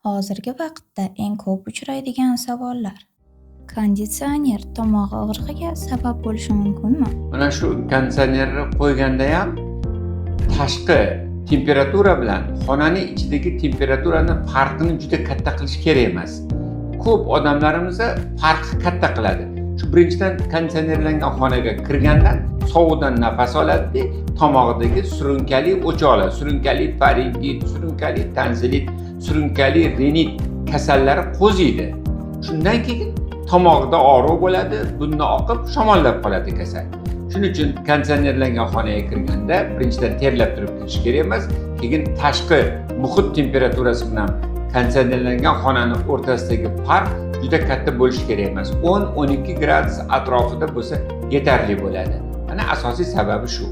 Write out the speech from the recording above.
Hozirgi vaqtda eng ko'p uchraydigan savollar. Konditsioner tomoq og'rig'iga sabab bo'lishi mumkinmi? Mana shu konditsionerni qo'yganda ham tashqi temperatura bilan xonani ichidagi temperaturani farqini juda katta qilish kerak emas. Ko'p odamlarimiz farqi katta qiladi. Shu birinchidan konditsionerlangan xonaga kirgandan sovuqdan nafas oladida, tomog'idagi surunkali o'choqlar, surunkali faringit, surunkali tonzillit, surunkali rinit kasallari qo'ziydi. Shundan keyin tomog'ida og'riq bo'ladi, bundan oqib shamollab qoladi kasal. Shuning uchun konditsionerlangan xonaga kirganda birinchidan terlab turib kirish kerak emas, keyin tashqi muhit temperaturasi bilan konditsionerlangan xonani o'rtasidagi farq juda katta bo'lishi kerak emas. 10-12 gradus atrofida bo'lsa yetarli bo'ladi. Mana asosiy sababi shu.